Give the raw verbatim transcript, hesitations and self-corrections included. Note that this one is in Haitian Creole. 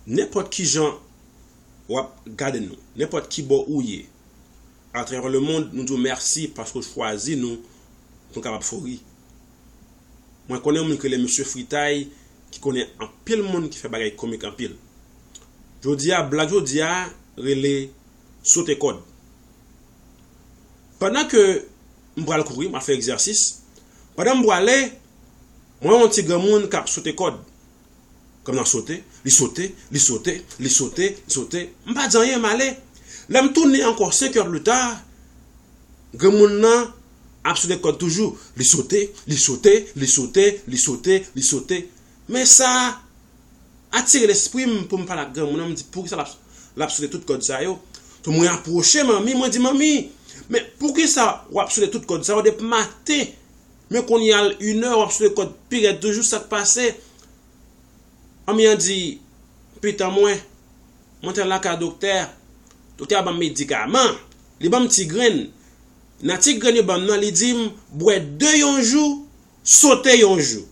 Nenpòt ki jan w ap gade nou, nenpòt ki bò ou ye, atravè lemonn, nou di w mèsi paske w chwazi nou pou n kapab fò ri. Mwen konnen yon moun ki rele Mesye Fritay, ki konnen anpil moun ki fè bagay komik anpil. Jodi a, blag jodi a rele sote kòd. Pandan ke m pral kouri, m ap fè egzèsis. Pandan m prale, mwen wè yon ti granmoun k ap sote kòd. Kòm nan sote, li sote, li sote, li sote, li sote. M pa di anyen, m ale. Lè m tounen ankò senk è pli ta, granmoun nan ap sote kòd toujou. Li sote, li sote, li sote, li sote, li sote. Men sa atire lespri m pou m pale ak granmoun nan, m di, "Poukisa l ap, l ap sote tout kòd sa yo?" Tou mwen apwoche manmi, mwen di, "Manmi, men poukisa w ap sote tout kòd sa yo depi maten? Men kounye a l inè, w ap sote kòd pi rèd toujou, sa k pase?" Manmi an di, "Pitit mwen, mwen te al lakay doktè. Doktè a ban m medikaman. Li ban m ti grenn. Nan ti grenn yo ban m nan, li di m, bwè de yon jou, sote yon jou."